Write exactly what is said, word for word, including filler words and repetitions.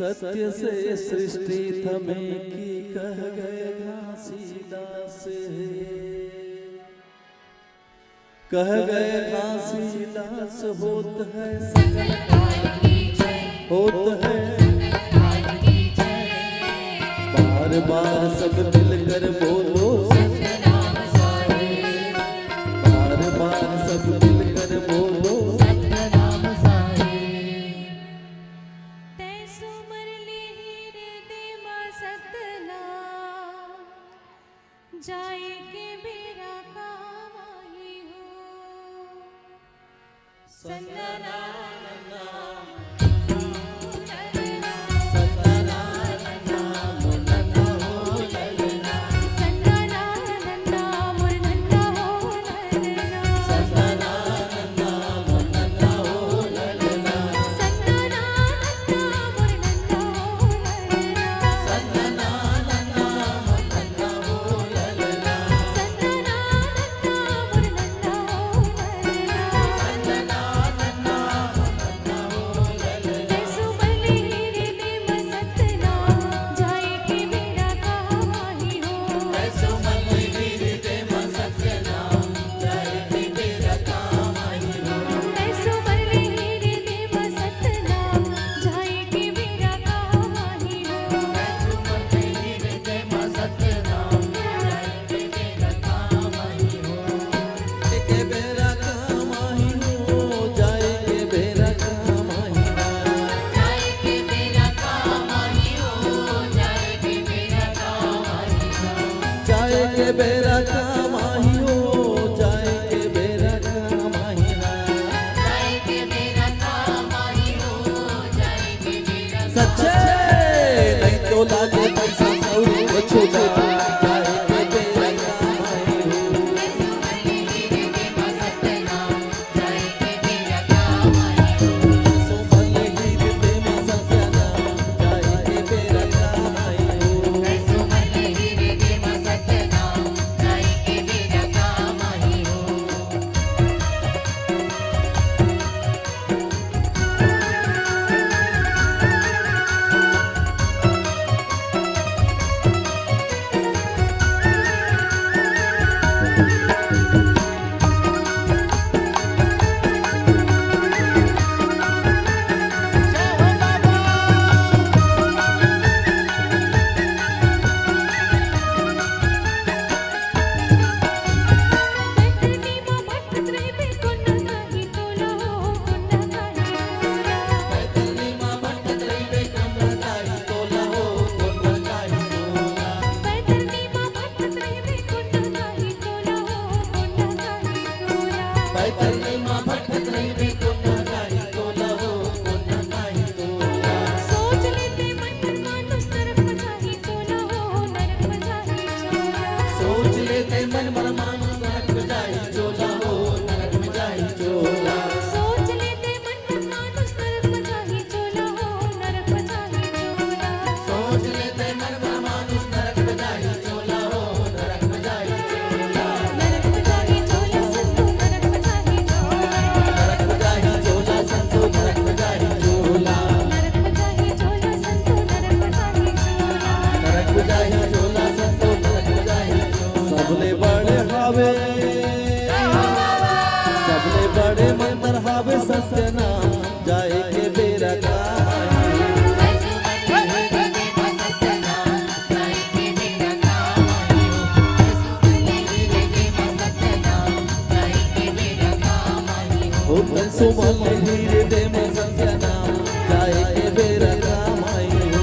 सत्य से सृष्टि थमे की कह गए घासीदास हे। कह गए घासीदास होत है सकल काल की जय। होत है सकल काल की जय। बार बार सब मिलकर बोलो सतनाम साहेब। बार बार सब मिलकर बोलो सतनाम साहेब। तै सुमर ले ही रे दे मा सतनाम, जाए के बेरा काम आही हो। सन्ना ना ना ना। जाए के बेरा काम आही हो, जाए के बेरा काम आही ना। सच्चे, नहीं तो लागे पैसा कौड़ी कुछ ना। जाए के बेरा काम आही हो। सबले बड़े हावे, सबले बड़े मंत्र हावे सत्य नाम, जाए के बेरा काम आही। ओ सुमन हीरे दे में सत्य नाम, जाए के बेरा काम आही हो।